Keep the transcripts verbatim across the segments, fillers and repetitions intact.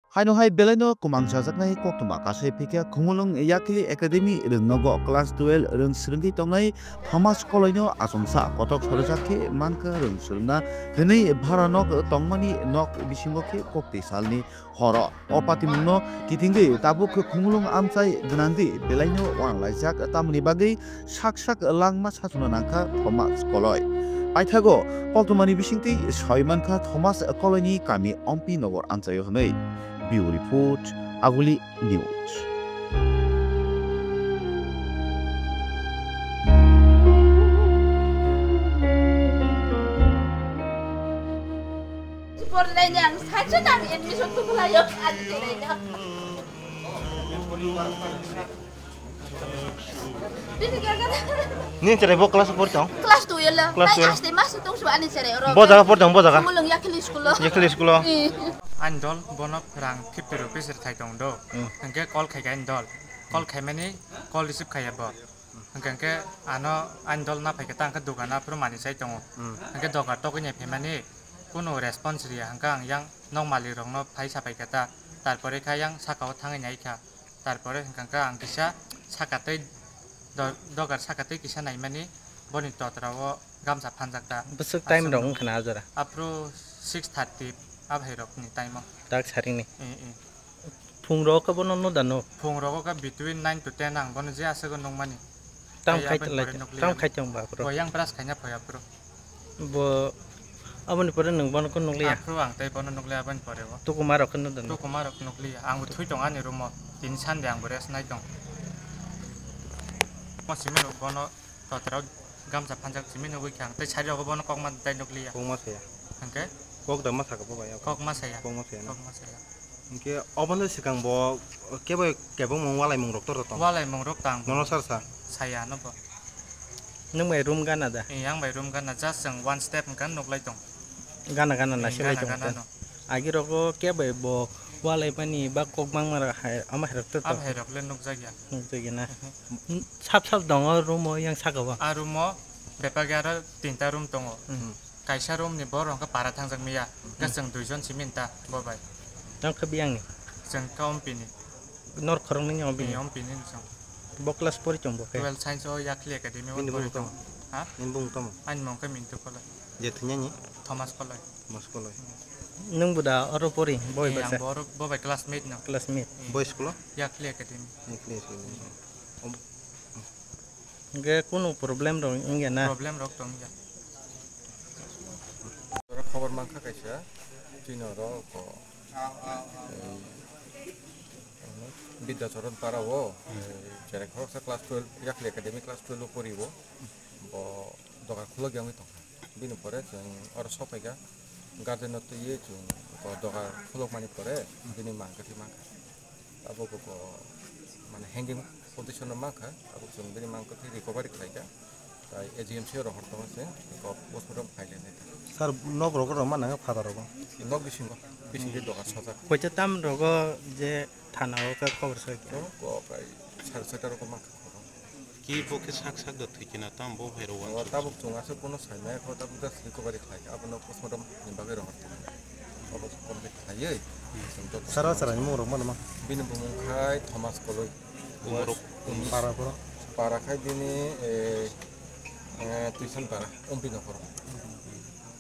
Haino hai belaino kwmang chajaknai koktwma kasai phikya Khumulwng Yakli Academy rwngnogo class twelve rwng swrwngwi tongnai Thomas Koloino achomsa kotok sorajak khe mankha rwng swrwngna hwnwi bhara nok tongmani nok bisingo khe koktwi salni horo. O patimungno kitingwi tabuk Khumulwng amchai gwnangdi belaino uanlaijak tamoni bagwi sak sak langma sachwna nangkha Thomas Koloi. Paithago koktwmani bisingtwi soi mankha Thomas Koloini kami Ompi Nogor amchaio hwnwi. Bureau Report, Aguli News. Porlaini ang sacha nang admission tuklayo ani telaino. Nini cherai bo class pori tong? Class twelve. Class twelve. Aste mas tong su ani cherai oro. Bo jaga pori tong, bo jaga? Mulung Yakli school lo. Yakli school lo. Ani dol bono rang fifty rupees rwthai tong do. Hmm. Hwnkhe call khai kha ani dol. Call khaimani call receive khaiya bo. Hwnkhe ano ani dol na phaikhe ta hwnkhe dogana phuru mani chai tongo. Hmm. Hwnkhe dogar togwi nai phaimani kunu response riya hwnkhe ang yang nok malik rokno phai sapai kha ta. Tarpore kha yang sakao thangwi nai kha. Tarpore hwnkha khe ang kisa saka tei do-, dogar saka tei kisa naimani boni totra o gamsa phanjak ta. Bwswk time rok wngkha na a jora? Aphuru six thirty a bhai rokni time o. Dak saringni? Eh, eh. Phung rok khe bono no da no? Phung rogo khe between nine to ten ang bono je aswk o nukmani. Tam khai tong lai, tam khai tong ba aphuru. Bo yang brush khaina phai aphuru. Bo aboni pore nwng bono khe nukliya? Aphuru ang tei bono nukliya aboni pore o. Tukuma rok khe nukda no? Tukuma rok nukliya. Ang bo thui tong ani room o. Tini Sunday ang bo rest nai tong. Mo simi rok bono totra o gamsa phanjak simi nugwi khe ang tei sari rogo bono kokma tei nukliya. Kokma saya. Hwnkhe? Kok da ma saka bo bai. Kokma saya. Kokma saya na? Kokma saya. Hwnkhe obono swkang bo kebo kebengmung walaimung rok tor tong? Walaimung rok tang. Nono sar sa? Saya no bo. Nwng bai room gana da? Eh, yang bai room gana, just chwng one step hwnkhe nuklai tong. Gana gana na silai tong. Gana gana no. Agi rogo kebo bo walaimani ba kok bangma rok hai, ama hai rok tor tong? Abo hai rok le nukjakya. Nukjakya na? Mhm. Sap sap dongo room o yang saka bo? A room o bebak ya aro tinta room tongo. Mhm. Kaisa room ni borok hwnkhe para thangjak miya. Hwnkhe chwng duijon simi ta bo bai. Nang khe biyang ni? Chwng khe Ompi ni. Nor khoroknwi ni Ompi ni? Ni Ompi ni chwng. Bo class pori chwng bo khe? Twelve science o Yakli Academy o pori tong. Ha? Nini bung tamo? Ani mung khe Mintu Koloi. Je thwnya ni? Thomas Koloi. Thomas Koloi. Nwng bo da oro pori? Boi baksa? Bo oro, bo bai classmate no. Classmate. Boi school o? Yakli Academy. Yakli Academy. Hwnkhe kunu problem rok wngya na? Problem rok tong ya. Oro khobor mankha kaisa, chini oro ko, ei, Bidyacharan para o, ei, cherai khoroksa class twelve, Yakli Academy class twelve o pori o, bo dogar khulok ya wngwi tongkha. Bini pore chwng oro sokphaikha, guardian no twiwi chwng ko dogar khulukmani pore bini mang kwthwi mankha. Abo bo ko mane hanging position no mankha, abo chwng bini mang kwthwi recovery khlaikha. Tai A G M C o rohor tongo chwng ko postmortem khlainai. Sir, nok rogo rw mana father rogo? Nok bisingo, bisingtwi dogar sojak. Koita tam rogo je thana o khe khobor soi khe? Ko kai sar soi ta rogo mankha. Ki bo khe sak sak da thwi khe na, tamo bo hai rw uansuk. Tabuk chwng aswk bono sai maya kho, tabuk just recovery khlai kha, abono postmortem ni bagwi rohor kha. Obo complete khlaiwi chwng joto. Sara sara ni mung rok mano ma? Bini bumung khai Thomas Koloi. Umorok? Para poro? Para khai bini, eh, eh, Tuisan para, Ompi Nokoro.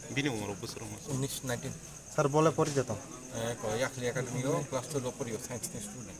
Bini umorok bwswk rok ma? Unis, nineteen. Sir, bole pori jato? Eh, ko Yakli Academy o class twelve o pori o, science ni student.